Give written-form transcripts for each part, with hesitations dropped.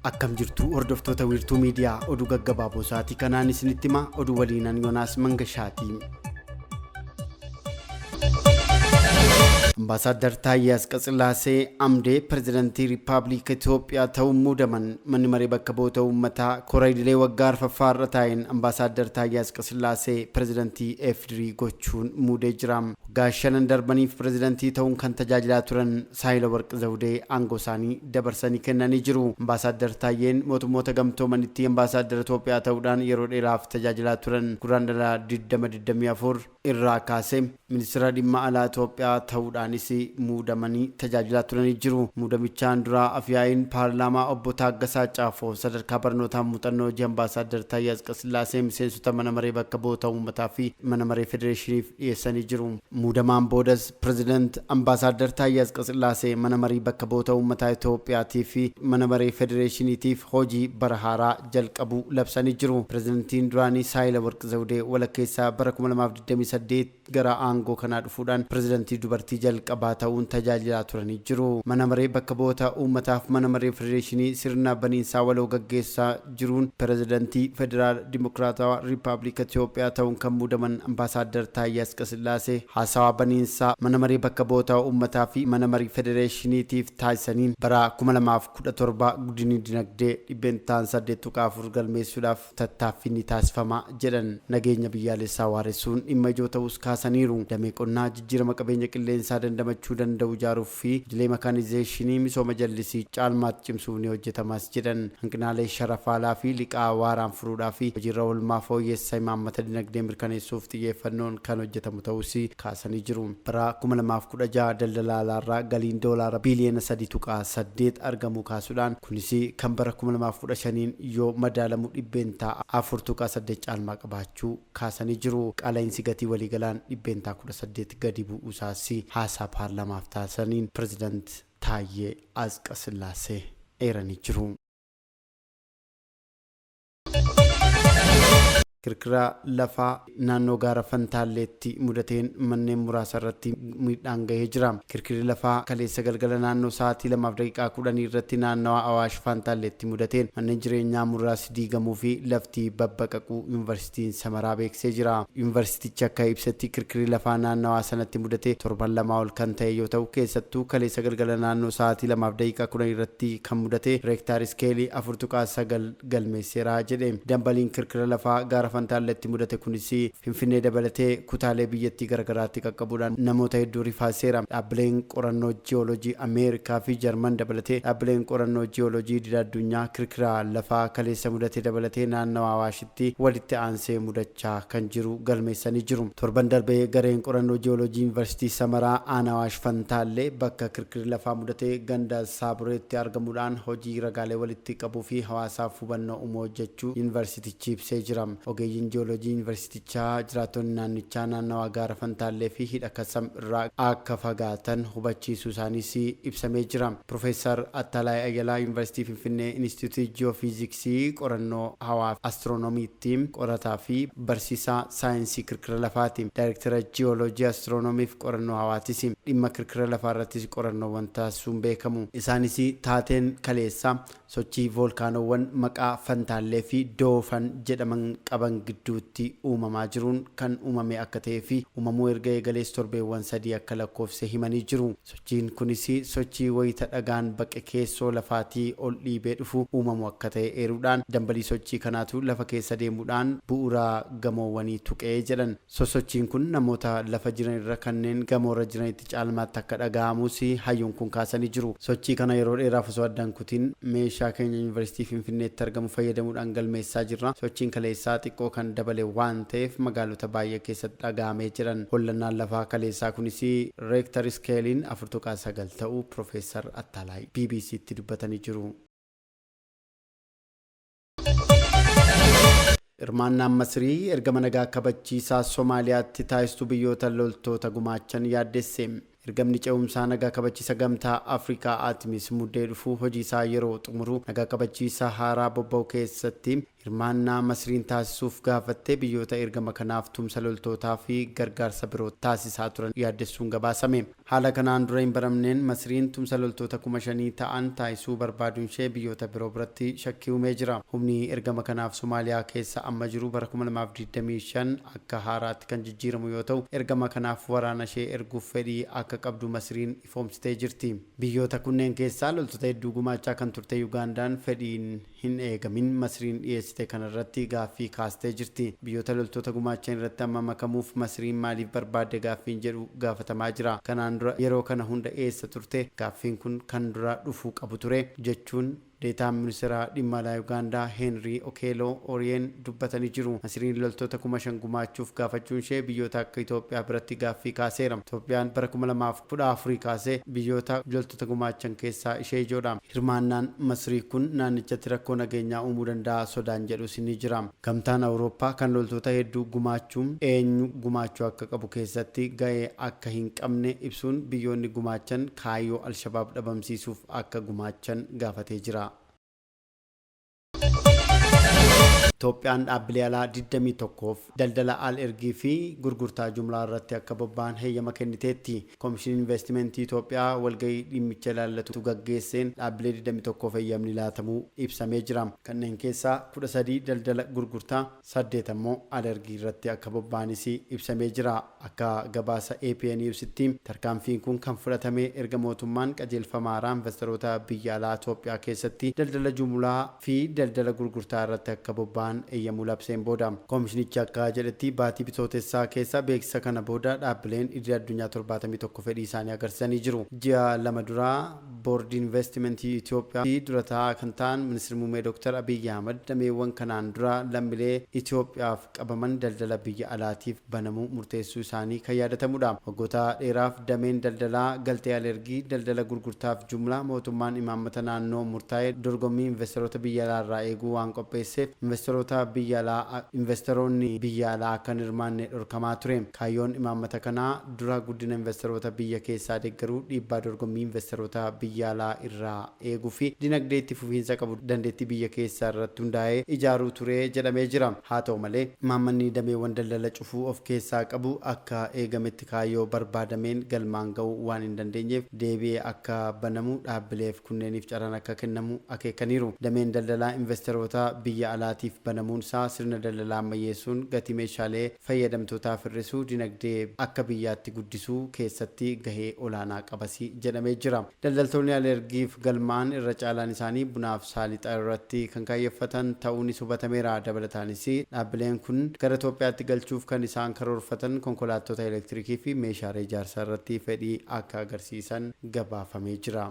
Akkam jirtu hordoftoota Wiirtuu Miidiyaa, oduu gaggabaaboo sa'aatii kanaan isinitti himaa, oduu waliinan Yoonaas Mangashaati. Ambaasaadar Taayyee Asqasillaasee Amdee pirezidantii Riippaabilika Itoophiyaa ta'uun muudaman. Manni maree bakka bu'oota uummataa kora idilee waggaa arfaffaa irra taa'een Ambaasaadar Taayyee Asqasillaasee pirezidantii FDRI gochuun muudee jira. Waggaa shanan darbaniif pirezidantii ta'uun kan tajaajilaa turan Saahilawarq Zawudee aangoo isaanii dabarsanii kennanii jiru. Ambaasaadar Taayyeen mootummoota gamtoomanitti ambaasaadara Itoophiyaa ta'uudhaan yeroo dheeraaf tajaajilaa turan. Guraandhala 2024 irraa kaasee ministeera dhimma alaa Itoophiyaa ta'uudhaanis muudamanii tajaajilaa turanii jiru. Muudamichaan duraa afyaa'iin paarlaamaa obbo Taaggasaa Caafoo sadarkaa barnootaa muuxannoo hojii ambaasaadar Taayyee Asqasillaasee miseensota mana maree bakka bu'oota uummataa fi mana maree federeeshiniif dhiyeessanii jiru. Muudamaan boodas pirezidaant ambaasaadar Taayyee Asqasillaasee mana marii bakka bu'oota uummataa Itoophiyaatii fi mana maree federeeshiniitiif hojii bara haaraa jalqabuu labsanii jiru. Pirezidantiin duraanii Saahilawarq Zawudee walakkeessaa bara 2028 gara aangoo kanaa dhufuudhaan pirezidantii dubartii jalqabaa ta'uun tajaajilaa turanii jiru. Mana maree bakka bu'oota uummataaf mana maree federeeshinii sirna baniinsaa waloo gaggeessaa jiruun pirezidantii Federaal Dimokiraatawaa Riippaabilika Itoophiyaa ta'uun kan muudaman ambaasaadar Taayyee Asqasillaasee haasawaa baniinsaa mana maree bakka bu'oota uummataa fi mana marii federeeshiniitiif taasisaniin bara 2017 guddinni dinagdee 8.4% galmeessuudhaaf tattaaffii ni taasifama jedhan. Nageenya biyyaalessaa waaressuun dhimma ijoo ta'us kaasaniiru. Damee qonnaa jijjiirama qabeenya qilleensaa dandamachuu danda'u ijaaruuf fi hojiilee makaanizeeshinii misooma jallisii caalmaatti cimsuuf ni hojjetamas jedhan. Hanqinaalee sharafa alaa fi liqaa waaraan furuudhaa fi hojiirra oolmaa fooyyessa imaammata dinagdee mirkaneessuuf xiyyeeffannoon kan hojjetamu ta'us kaasanii jiru. Bara 2016 daldala alaarraa galiin doolaara biiliyoona 3.8 argamuu kaasuudhaan, kunis kan bara 2015 yoo madaalamu 4.8% caalmaa qabaachuu kaasanii jiru. Qaala'insi gatii waliigalaan 18% gadi bu'uusaas haasaa paarlaamaaf taasisaniin pirezidaant Taayyee Asqasillaasee eeranii jiru. Kirkira lafaa naannoo gaara Fantaalleetti mudateen manneen muraasa irratti miidhaan gahee jira. Kirkirri lafaa kaleessa galgala naannoo sa'aatii 2:10 irratti naannawaa Awaash Fantaalleetti mudateen manneen jireenyaa muraasni diigamuu fi lafti babbaqaquu Yuunivarsiitiin Samaraa beeksisee jira. Yuunivarsiitichi akka ibsetti, kirkirri lafaa naannawaa sanatti mudate torban 2 ol kan ta'e yoo ta'u, keessattuu kaleessa galgala naannoo sa'aatii 2:10 irratti kan mudate reektaar iskeelii 4.9 galmeesseera jedhe. Dambaliin kirkira lafaa gaara Fantaalleetti mudate kunis Finfinnee dabalatee kutaalee biyyattii garaagaraatti qaqqabuudhaan namoota hedduu rifaaseera. Dhaabbileen qorannoo jiyooloojii Ameerikaa fi Jarman dabalatee dhaabbileen qorannoo jiyooloojii idil addunyaa kirkira lafaa kaleessa mudate dabalatee naannawa Awaashitti walitti aansee mudachaa kan jiru galmeessanii jiru. Torban darbee gareen qorannoo jiyooloojii Yuunivarsiitii Samaraa aanaa Awaash Fantaallee bakka kirkirri lafaa mudate ganda Saabureetti argamuudhaan hojii ragaalee walitti qabuu fi hawaasaaf hubannoo uumuu hojjechuu yuunivarsiitichi ibsee jira. Ogeeyyiin jiyooloojii yuunivarsiitichaa jiraattonni naannichaa naannawaa gaara Fantaallee fi hidha Kasam irraa akka fagaatan hubachiisuu isaaniis ibsamee jira. Profeesar Attalaay Ayyalaa Yuunivarsiitii Finfinnee Inistituutii Jiyoofiiziksii qorannoo hawaa fi astiroonomiitti qorataa fi barsiisaa saayinsii kirkira lafaati. Daayirektara jiyooloojii, astiroonomii fi qorannoo hawaatis. Dhimma kirkira lafaa irrattis qorannoowwan taasisuun beekamu. Isaanis taateen kaleessaa sochii voolkaanoowwan maqaa Fantaallee fi Doofan jedhaman qaban gidduutti uumamaa jiruun kan uumame akka ta'ee fi uumamuu erga eegalees torbeewwan 3 akka lakkoofse himanii jiru. Sochiin kunis sochii wayita dhagaan baqe keessoo lafaatii ol dhiibee dhufu uumamu akka ta'e eeruudhaan, dambalii sochii kanaatu lafa keessa deemuudhaan bu'uura gamoowwanii tuqee jedhan. Sosochiin kun namoota lafa jiranirra kanneen gamoorra jiranitti caalmaatti akka dhaga'amus hayyuun kun kaasanii jiru. Sochii kana yeroo dheeraaf osoo adda hin kutin meeshaa keenya Yuunivarsiitii Finfinneetti argamu fayyadamuudhaan galmeessaa jirra. Sochiin kaleessaa xiqqoo kan dabale waan ta'eef magaalota baay'ee keessatti dhaga'amee jedhan. Hollannaan lafaa kaleessaa kunis reektar iskeeliin 4.9 ta'uu Piroofeesar Attaalaay BBCtti dubbatanii jiru. Hirmaannaan Masrii ergama nagaa kabachiisaa Somaaliyaatti taasistu biyyoota loltoota gumaachan yaaddesse. Ergamni ce'umsaa nagaa kabachiisa Gamtaa Afrikaa Atimis Muddee dhufu hojii isaa yeroo xumuru, nagaa kabachiisaa haaraa bobba'u keessatti Hirmaannaa Masriin taasisuuf gaafattee biyyoota ergama kanaaf tumsa loltootaa fi gargaarsa biroo taasisaa turan yaaddessuun gabaasame. Haala kanaan dura hin baramneen Masriin tumsa loltoota 5,000 ta'an taasisuu barbaaduun ishee biyyoota biroo biratti shakkii uumee jira. Humni ergama kanaaf Somaaliyaa keessa amma jiru bara 2025 akka haaraatti kan jijjiiramu yoo ta'u, ergama kanaaf waraana ishee erguuf fedhii akka qabdu Masriin ifoomsitee jirti. Biyyoota kunneen keessaa loltoota hedduu gumaachaa kan turte Ugandaan fedhiin hin eegamin Masriin dhiyeessite kanarratti gaaffii kaastee jirti. Biyyoota loltoota gumaachan irratti amma makamuuf Masriin maaliif barbaadde gaaffiin jedhu gaafatamaa jira. Kanaan dura yeroo kana hunda eessa turte, gaaffiin kun kan dura dhufuu qabu ture jechuun deetaan ministeera dhimma alaa Ugaandaa Heenrii Okeeloo Oriyeen dubbatanii jiru. Masriin loltoota 5,000 gumaachuuf gaafachuun ishee biyyoota akka Itoophiyaa biratti gaaffii kaaseera. Itoophiyaan bara 2014 kaasee biyyoota loltoota gumaachan keessaa ishee ijoodha. Hirmaannaan Masrii kun naannichatti rakkoo nageenyaa uumuu danda'a sodaan jedhus ni jira. Gamtaan Awurooppaa kan loltoota hedduu gumaachuun eenyu gumaachuu akka qabu keessatti ga'ee akka hin qabne ibsuun biyyoonni gumaachan kaayyoo Alshabaab dhabamsiisuuf akka gumaachan gaafatee jira. Itoophiyaan dhaabbilee alaa 21f daldala al ergii fi gurgurtaa jumlaa irratti akka bobba'an heeyyama kenniteetti. Koomishiniin Investimentii Itoophiyaa walgahii dhimmicha ilaallatu gaggeesseen dhaabbilee 21f heeyyamni laatamuu ibsamee jira. Kanneen keessaa 13 daldala gurgurtaa, 8 ammoo al ergii irratti akka bobba'anis ibsamee jira. Akka gabaasa APN Newsitti tarkaanfiin kun kan fudhatame erga mootummaan qajeelfama haaraa investoroota biyya alaa Itoophiyaa keessatti daldala jumlaa fi daldala gurgurtaa irratti akka bobba'an eeyyamuu labseen booda. Koomishinichi akka jedhetti baatii bitootessaa keessa beeksisa kana booda dhaabbileen idil addunyaa 71 fedhii isaanii agarsiisanii jiru. Ji'a 2 duraa boordii investimentii Itoophiyaa fi dura taa'aa kan ta'an ministeerri muummee Dr. Abiyyi Ahmad dameewwan kanaan dura lammiilee Itoophiyaaf qabaman daldala biyya alaatiif banamuu murteessuu isaanii kan yaadatamudha. Waggoota dheeraaf dameen daldalaa galtee alergii, daldala gurgurtaaf jumlaa mootummaan imaammata naannoo murtaa'e dorgommii investoroota biyya alaa irraa eeguu waan qopheesseef investoroota biyya alaa investoroonni biyya alaa akka hin hirmaanne dhorkamaa ture. Kaayyoon imaammata kanaa dura guddina investoroota biyya keessaa deeggaruu, dhiibbaa dorgommii investoroota biyya alaa irraa eeguu fi dinagdee itti fufiinsa qabu dandeettii biyya keessaa irratti hundaa'ee ijaaruu ture jedhamee jira. Haa ta'u malee imaammanni dameewwan daldala cufuu of keessaa qabu akka eegametti kaayyoo barbaadameen galmaan ga'uu waan hin dandeenyeef deebi'ee akka banamu dhaabbileef kunneeniif carraan akka kennamu akeekaniiru. Dameen daldalaa investoroota biyya alaatiif banamuun isaa sirna daldalaa ammayyeessuun gatii meeshaalee fayyadamtootaaf hir'isuu, dinagdee akka biyyaatti guddisuu keessatti gahee olaanaa qabasi jedhamee jira. Daldaltoonni alergiif galmaa'an irra caalaan isaanii bunaaf saalixa irratti kan kaayyeffatan ta'uunis hubatameera. Dabalataanis dhaabbileen kun gara Itoophiyaatti galchuuf kan isaan karoorfatan konkolaattota elektirikii fi meeshaalee ijaarsaa irratti fedhii akka agarsiisan gabaafamee jira.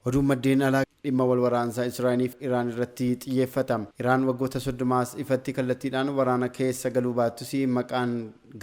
Oduun maddeen alaa dhimma wal waraansaa Israa'eliif Iraan irratti xiyyeeffata. Iraan waggoota 30 ifatti kallattiidhaan waraana keessa galuu baattus maqaan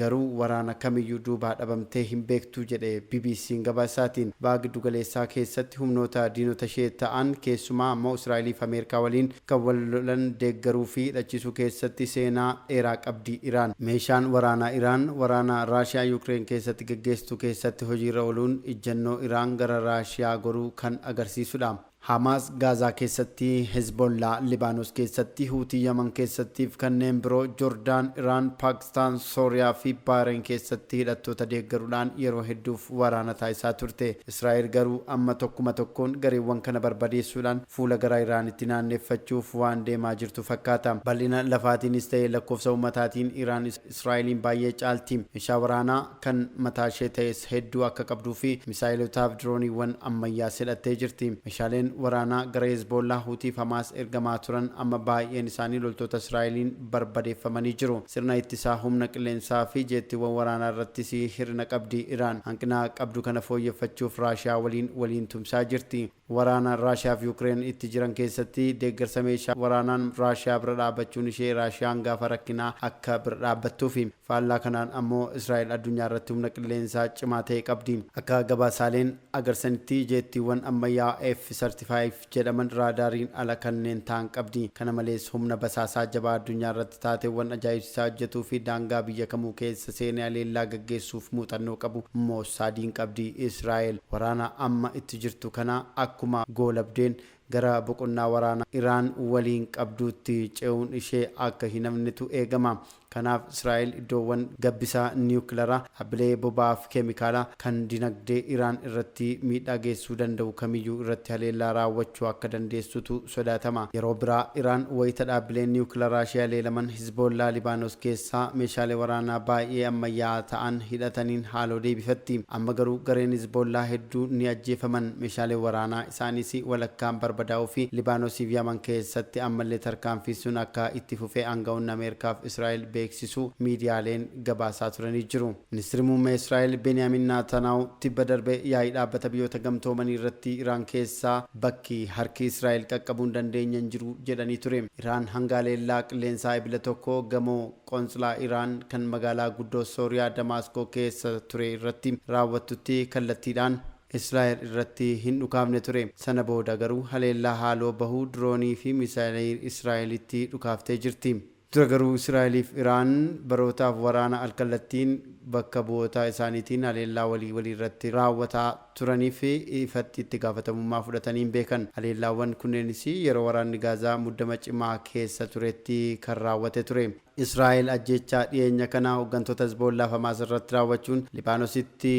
garuu waraana kamiyyuu duubaa dhabamtee hin beektu jedhe BBC'n gabaasaatiin. Baha giddugaleessaa keessatti humnoota diinota ishee ta'an keessumaa ammoo Israa'eliif Ameerikaa waliin kan wal lolan deeggaruu fi hidhachiisuu keessatti seenaa dheeraa qabdi Iraan. Meeshaan waraanaa Iraan waraana Raashiyaa Yuukireen keessatti gaggeessitu keessatti hojiirra ooluun ijjannoo Iraan gara Raashiyaa goruu kan agarsiisudha. Hamaas Gaazaa keessatti, Hezbollaa Libaanos keessatti, Huutii Yaman keessatti fi kanneen biroo Joordaan, Iraan, Paakistaan, Sooriyaa fi Baahireen keessatti hidhattoota deeggaruudhaan yeroo hedduuf waraana taasisaa turte. Israa'el garuu amma tokkuma tokkoon gareewwan kana barbadeessuudhaan fuula gara Iraanitti naanneeffachuuf waan deemaa jirtu fakkaata. Bal'ina lafaatiinis ta'e lakkoofsa uummataatiin Iraan Israa'eliin baay'ee caalti. Meeshaa waraanaa kan mataa ishee ta'es hedduu akka qabduu fi misaayilotaaf dirooniiwwan ammayyaas hidhattee jirti. Meeshaaleen waraanaa gara Hezbollaa, Huutiif Hamaas ergamaa turan amma baay'een isaanii loltoota Israa'eliin barbadeeffamanii jiru. Sirna ittisaa humna qilleensaa fi jeettiiwwan waraanaa irrattis hir'ina qabdi. Iraan hanqina qabdu kana fooyyeffachuuf Raashiyaa waliin tumsaa jirti. Waraana Raashiyaa fi Yuukireen itti jiran keessatti deeggarsa meeshaa waraanaan Raashiyaa bira dhaabbachuun ishee Raashiyaan gaafa rakkinaa akka bira dhaabbattuu fi faallaa kanaan ammoo Israa'el addunyaa irratti humna qilleensaa cimaa ta'e qabdi. Akka gabaasaaleen agarsanitti jeettiiwwan ammayyaa F-35 jedhaman raadaariin ala kanneen ta'an qabdi. Kana malees humna basaasaa jabaa addunyaa irratti taateewwan ajaa'ibsiisaa hojjetuu fi daangaa biyya kamuu keessa seenee haleellaa gaggeessuuf muuxannoo qabu Moossaadiin qabdi. Israa'el waraana amma itti jirtu kana akkuma goolabdeen Gara boqonnaa waraanaa Iraan waliin qabduutti ce'uun ishee akka hin hafnetu eegama. Kanaaf Israa'el iddoowwan gabbisaa niwukilaraa, dhaabbilee boba'aa fi keemikaalaa kan dinagdee Iraan irratti miidhaa geessisuu danda'u kamiyyuu irratti haleellaa raawwachuu akka dandeessutu sodaatama. Yeroo biraa Iraan wayita dhaabbileen niwukilaraa ishee haleelaman Hizboollaa Libaanos keessaa meeshaalee waraanaa baay'ee ammayyaa'aa ta'an hidhataniin haaloo deebifatti. Amma garuu gareen Hizboollaa hedduu ni ajjeefaman. Meeshaalee waraanaa isaaniis walakkaan barbadaa'uu fi Libaanosii fi Yaman keessatti ammallee tarkaanfii sun akka itti fufee aangawoonni Ameerikaa fi Israa'el beeksisuu miidiyaaleen gabaasaa turanii jiru. Ministeerri muummee Israa'el Beniyaamin Naatanaa'u tibba darbe yaa'ii dhaabbata biyyoota gamtoomanii irratti Iraan keessaa bakki harki Israa'el qaqqabuu hin dandeenye hin jiru jedhanii ture. Iraan hanga haleellaa qilleensaa Ebila 1 gamoo qoonsilaa Iraan kan magaalaa guddoo Sooriyaa Damaaskoo keessa ture irratti raawwattutti kallattiidhaan Israa'el irratti hin dhukaafne ture. Sana booda garuu haleellaa haaloo bahuu diroonii fi misaayilii Israa'elitti dhukaaftee jirti. Dura garuu Israa'eliif Iraan barootaaf waraana alkallattiin bakka bu'oota isaaniitiin haleellaa walii walii irratti raawwataa turanii fi ifatti itti gaafatamummaa fudhatanii hin beekan. Haleellaawwan kunneenis yeroo waraanni Gaazaa muddama cimaa keessa turetti kan raawwate ture. Israa'el ajjeechaa dhiyeenya kana hooggantoota Hezbollaa fi Hamaas irratti raawwachuun Libaanositti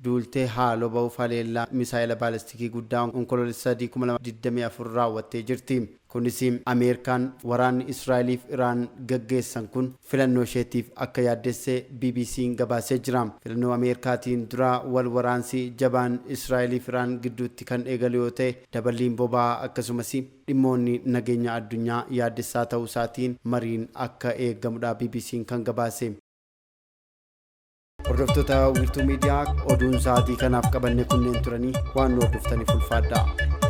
duultee haaloo ba'uuf haleellaa misaayila baalistikii guddaa Onkoloolessa 3 2024 raawwattee jirti. Kunis Ameerikaan waraanni Israa'eliif Iraan gaggeessan kun filannoo isheetiif akka yaaddesse BBC'n gabaasee jira. Filannoo Ameerikaatiin dura wal waraansi jabaan Israa'eliif Iraan gidduutti kan eegalu yoo ta'e, daballiin boba'aa akkasumas dhimmoonni nageenya addunyaa yaaddessaa ta'uu isaatiin mariin akka eegamudha BBC'n kan gabaase. Hordoftoota Wiirtuu Miidiyaa, oduun sa'aatii kanaaf qabanne kunneen turanii. Waan nu hordoftaniif ulfaadhaa.